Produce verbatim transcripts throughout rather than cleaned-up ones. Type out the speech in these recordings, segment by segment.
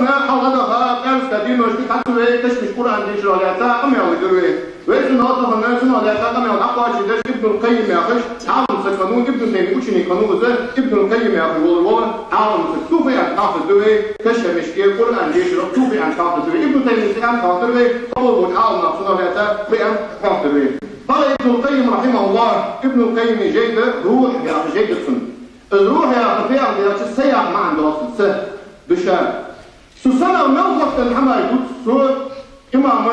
Хьалха дӀадаха, пӀаьраска дийнашка хьацу вай кашамашка Къуръан дешарах лаьца къамаьл дир вай. Вай цунах тахан, цунах лаьца къамаьл дӀакхоачашдеш Ибнул Къаййим яхаш Ӏалам саг хиннав, Ибн Таймий ученик хиннав из, Ибнул Къаййим яхаш вола, вола Ӏалам саг. Цо фу аьннад хьалха да вай, кашамашка Къуръан дешарах цо фу аьннад хьалха да вай. Ибн Таймийс аьннад хьалха да вай, кхыбола Ӏаламнаха цунах лаьца фу аьннад хьалха да вай. قال ابن القيم رحمه الله, Ибнул Къаййима жай да, Рухь яха жай да цун. Из Рухь яха фу яхар да аьлча, са яха маӀан да цун, са, душа. Цу санах мел хоттаденна хӀамаш дувц цо, имам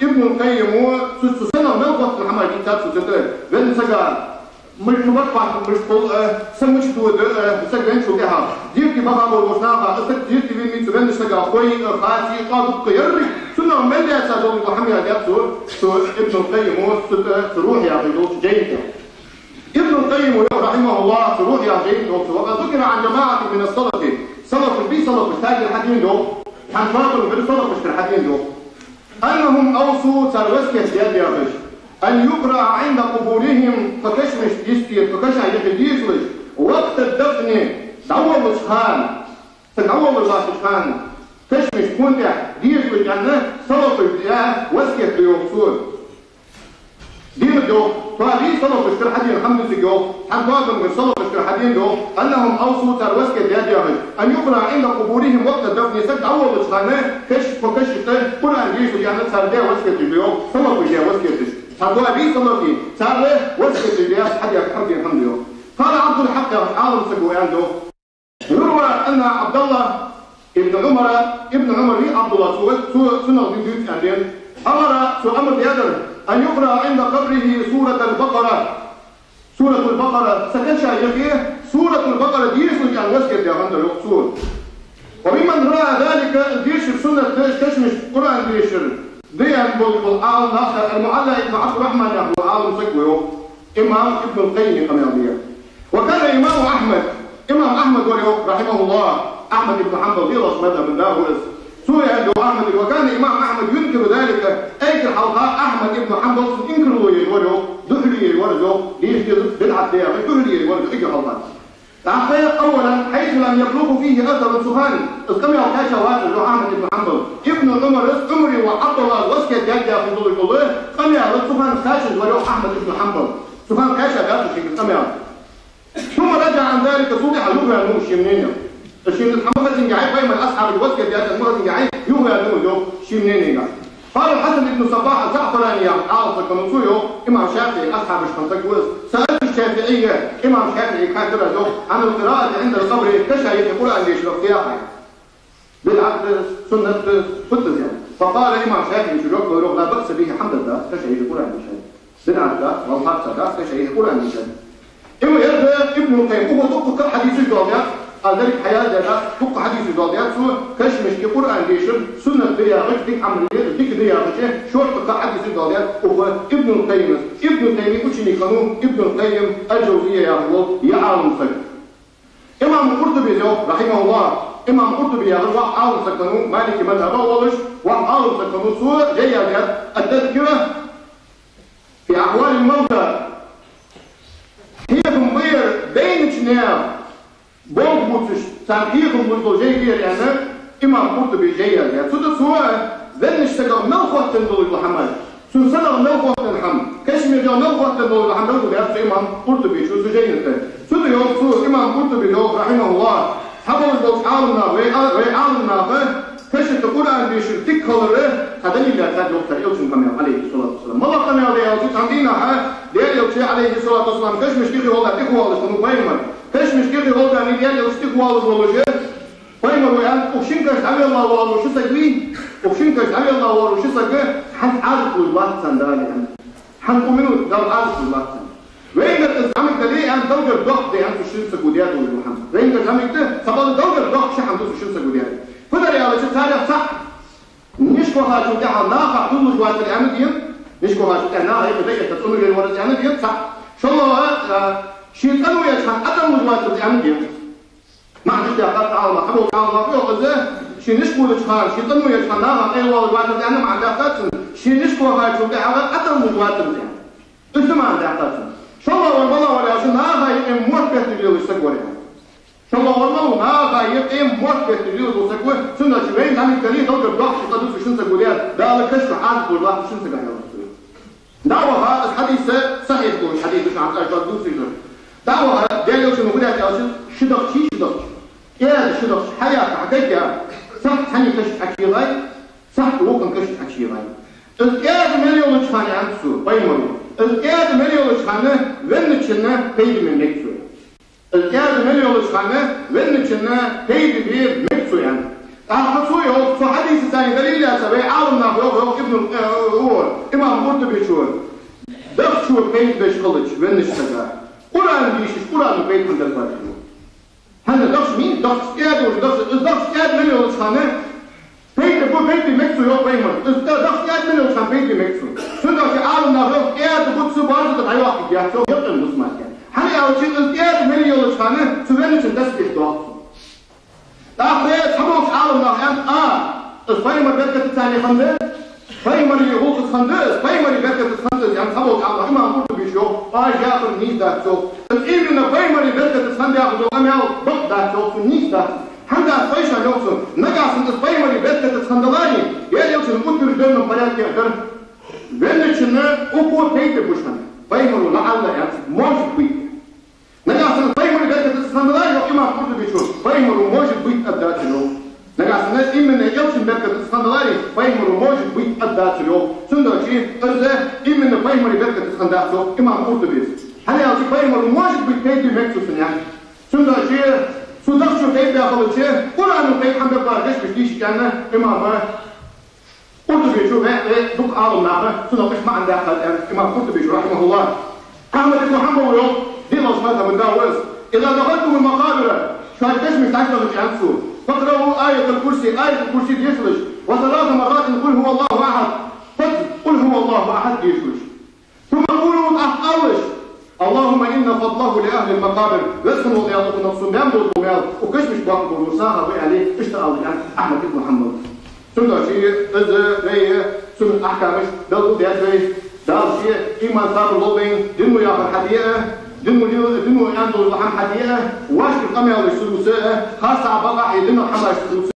Ибнул Къаййима, цу, цу санах мел хоттаденна хӀамаш дийцад цо цу тӀа. Венна сага мишта бакъ хьоахаду, мишта хул, э, са мича дода, э, саг венначул тӀехьагӀа. Зерате баха болаш наха, э, саг зерате венна, цу веннача сага хой, э, хаций, э, дукха ярриг. Цунах мел лаьца дола хӀама яьхад цо, цу Ибнул Къаййима, цу тӀа, цу Рухь яхаш долча жайна тӀа. Ибнул Къаййима йоах, рахьимахӀуллахӀ, цу Рухь яхача жайна тӀа йоах цо: وقد ذكر عن جماعة من السلف, салафаш, бий салафаш, царгара хьадена да йоах, цхьан тоабан гӀир салафашкара хьадена да йоах. أنهم أوصوا, цар васкет даьд яхаш, أن يقرأ عند قبورهم, тха кашамашта йисте, тха каша юхе дешалаш, وقت الدفن, дӀаволлача хана, саг дӀаволлаш латтача хана, кашамашта кхона тӀа дешалаш аьнна, салафаша даь васкет да йоах цо. Дийна да йоах, тоабий салафашкара хьадена хӀама да из йоах, цхьан тоабан гӀир салафашкара хьадена да йоах, أنهم أوصوا, цар васкет даьд яхаш, أن يقرأ عند قبورهم وقت الدفن, саг дӀаволлача хана каш-, тха кашамашта Къуръан дешалаш аьнна, цар даь васкеташ да йоах, салафаша даь васкеташ. Цхьан тоабий салафий, цар васкеташ даь, хьадаь хӀама да йоах. قال عبد الحق, Ӏалам саго аьннад йоах. يروى أن عبد الله بن عمر, Ибн Ӏумар вий Ӏабдуллахь, цо, цо, цунах дийцад аьнна, أمر, цо амар даьдар, أن يقرأ عند قبره سورة البقرة. Суратуль-Бакъара, са каша юхе Суратуль-Бакъара дешалаш аьнна васкет даь хиннадар йоах цо. وممن رأى ذلك, дешар суннат да, кашамашка Къуръан дешар да аьнна бола, бола Ӏаламнах Аль-МуӀаллакъ ибн Ӏабдуррахьман яха вола Ӏалам саг ва йоах. Имам Ибнул Къаййима къамаьл даьр. وكان الإمام أحمد, имам Ахьмад вар йоах, рахьимахӀуллахӀ, Ахьмад ибн Хьанбал, лелаш мазхӀаба да ва из. Цо аьннад йоах Ахьмада: وكان الإمام أحمد ينكر ذلك, эггара хьалха Ахьмад ибн Хьанбал цунна инкарло еш вар йоах, духьале еш вар йоах, дешар бидӀат да яхаш духьале еш вар йоах эггара хьалха. ТӀаккха, أولا حيث لم يبلغه فيه أثر, цу хана из къамаьл кхаьча вацар йоах Ахьмад ибн Хьанбал. Ибн Ӏумара Ӏумара воӀ Ӏабдуллахьа васкет даьд яхаш долаш дола къамаьл цу хана кхаьчаж вар йоах Ахьмад ибн Хьанбал. Цу хана кхаьча дац шийга къамаьл. ثم رجع عن ذلك, цул тӀехьагӀа юхаваьннав ший мненех. Шийна хӀама хазинге хьай, пайхамара асхьабаша васкет даьд аьнна хӀама хазинге хьай, юхаваьннав йоах ший мненега. قال الحسن بن الصباح الزعفراني яха Ӏалам саг хиннав, цо йоах, имам ШафиӀий асхьабашка хинна саг ва из. سألت الشافعي, имам ШафиӀийга хаьттар аз йоах, عن القراءة عند القبر, каша юхе Къуръан дешарах фу яхар. БидӀат да, суннат да, фуд из аьнна. فقال, имам ШафиӀийс жоп луш йоах: لا بأس به, хӀама дац, каша юхе Къуръан дешар. БидӀат дац, валлахӀи, харц дац каша юхе Къуръан дешар. Има ер да Ибнул Къаййима, укхо дуккха хьадисаш доаладаьд, аз деррига хьаяздергдац, дуккха хьадисаш доаладаьд цо, кашамашка Къуръан дешар суннат да яхача, дика Ӏамал да, дика да яхача, шортта кхы хьадисаш доаладаьд укхо Ибнул Къаййимас. Ибнул Къаййима ученик хиннав Ибнул Къаййим аль-Джавзийя яхаш вола ер Ӏалам саг. Имам Къуртубис йоах, рахьимахӀуллахӀ, имам Къуртуби яхаш воккха Ӏалам саг хиннав, Малики мазхӀаба волаш, воккха Ӏалам саг хиннав, цо жай яздаьд, التذكرة في أحوال الموتى. Хьехам бар байнача наьха болх бувцаш, царна хьехам луш дола жай бар аьнна, имам Къуртубис жай яздаьд. Цу тӀа цо веннача сагах мел хоттаденна долаш дола хӀамаш, цун санах мел хоттаденна хӀама, кашамашках мел хоттаденна долаш дола хӀама белгалдаьд цу имам Къуртубис цу жайна тӀа. Цу тӀа йоах цо, имам Къуртубис йоах, рахьимахӀуллахӀ, цхьаболаш болча Ӏаламнаха, вай Ӏа-, вай Ӏаламнаха кашамашта Къуръан дешар дика хилара цхьа далил даьд цар йоах, цар Элчан къамаьл, Ӏалайхи ссалату вассалам. МалагӀа къамаьл да аьлча, цхьан дийнахьа Даьла Элча, Ӏалайхи ссалату вассалам, кашамашка юхе гӀолла тӀехвоалаш хиннав пайхамар. Кашамашка юхе гӀолла Даьла Элча тӀехвоалаш волаш, пайхамара аьннад: укх шин каша дӀавелла воаллаш вола саг вий, укх шин каша дӀавелла воаллаш вола саг, хӀанз Ӏазап луш латт царна Дала, аьннад. ХӀанз укх минуте Дала Ӏазап луш латт царна. Вайгара из зӀамига дале а, Даьлагара доккха да, аьннад, цу шин саго даь долаш дола хӀама. Вайгара зӀамига да, цхьабакъда Даьлагара доккха хӀама да цу шин саго даь. Фуд ер аьлча, царех цаӀ нишка вахачул тӀехьагӀа наха тӀа луш вацар аьнна да, нишка вахачул тӀехьагӀа наха юкъе дӀаэтта цӀенъяь вар из аьнна да цаӀ. ШоллагӀа, а, ше цӀенъяь хана ӀатӀалуш вацар из аьнна да. МаӀан иштта да, Ӏаламнаха, цхьаболча Ӏаламнаха йоах из, ше нишка волча хана, ше цӀенъяь хана наха къайлавалаш вацар из аьнна маӀан даьккхад цун, ше нишка вахачул тӀехьагӀа ӀатӀалуш вацар из аьнна. Иштта маӀан даьккхад цун. ШоллагӀвар малагӀа вар аьлча, наха юкъе мотт бетташ лелаш саг вар аьнна. ШоллагӀвар малав, наха юкъе мотт бетташ лелаш вола саг ва, цудухьа вай хьаниг дале, Далла гара дохьа къа дувцаш шин саг вале, Дала каша Ӏазап лургда шин сага, аьлар цо. ДӀаваха, из хьадис сахьихь долаш хьадис да, шоана цӀагӀа дувцаш да. ДӀаваха, Даьла Элчано фу даьд аьлча, ши дахча, ши дахча, кӀаьда ши дахча хьаяьккха, хьагайта, цхьацца цхьанне каша ӀочуйигӀай, цхьацца вокханна каша ӀочуйигӀай. Из кӀаьда мел йолча хана, аьннад цо, пайхамара, из кӀаьда мел йолча хана венначунна пайда бе мег цо. Из кӀаьда мел йолча хана венначунна пайда бе мег цо, аьнна. ТӀаккха цо йоах, цу хьадиса тӀа далил лаьца вай Ӏаламнаха йоах, йоах Ибн, э, о, имам Къуртубе, дахчо пайда беш хилча веннача сага, Къуръан дийшача, Къуръано пайда хӀана бергбац? ХӀана, дахча мин, дахча кӀаьда, дахча, из дахча кӀаьда мел йолча хана пайда бу, пайда бе мег цо, йоах пайхамара. Из дахча кӀаьда мел йолча хана пайда бе мег цо. Цудухьа Ӏаламнаха йоах, кӀаьда бу, ца баьрза да дӀайоаккхаргьяц, йоах, йоах, яхаш йоах, мусматья. ХӀана аьлча, из кӀаьда мел йолча хана цу венначун тасбихь доах цо. ТӀаккха цхьаболча Ӏаламнаха аьннад, а, из пайхамара беркатаца хиннад, пайхамара гӀулакхаца хиннад из, пайхамара беркатаца хиннад из, аьнна, цхьаболча Ӏаламнаха, имам Къуртубе йоах, оаш яхар нийса дац, йоах. Из именно пайхамара беркатаца хиннад яхаш дола къамаьл бакъ дац, йоах цо, нийса дац. ХӀана дац, хой шоана, йоах цо, нагахьа санна из пайхамара беркатаца хиннадаьларе, Даьла Элчано утверждённом порядке дар, венначунна укхо пайда беш хиннад. Пайхамара, лаӀалла, аьннад, может быть. Нагахьа санна пайхамара беркатаца хиннадаьларе, йоах имам Къуртубе, пайхамара, может быть, аргдацар, йоах. Нагахьа санна именно Элчан беркатаца хиннадаьларе, пайхамара, может быть, аргдацар, йоах. Цудухьа из именно пайхамара беркатаца хиннадац, йоах имам Къуртубе. ХӀана аьлча, пайхамара, может быть, пайда бе мег цо, цунна, аьнна. Цудухьа цу дахчо пайда бе хилча, Къуръано пайда хӀана бергбац, кашамаш дийшача, аьнна, имам Къуртубе, вай, вай дукха Ӏаламнаха цунах иштта маӀан даьккхад, аьнна, имам Къуртубе, رحمه الله. Ахьмад ибн Хьанбала йоах, дийна мазхӀаба да ва из: «إذا دخلتم المقابر», шоай кашамашка дӀачудахача, аьннад цо, «فاقرؤوا آية الكرسي», Аятуль-Курси дешалаш, «وثلاث مرات قل هو الله أحد», пхезза «قل هو الله أحد» дешалаш. «ثم قولوا», тӀаккха алалаш: «اللهم إن فضله لأهل المقابر», Веза хинна вола Даьла, укхунах сона баьнна бола маьл укх кашамашка боаккхаргболаш ва сона, аьнна, иштта ала, аьннад Ахьмад ибн Хьанбала. Цудухьа из вай, цун ахькамаш белгалдаьд вай. Дала ший иман, сабар лолда вайна, дино яхар хьаде а, дино лела, дино аьнна дола хӀама хьаде а, вӀашкара къамаьлаш ца дувца а, харцахьа, бакъахьа дина хӀамаш ца дувца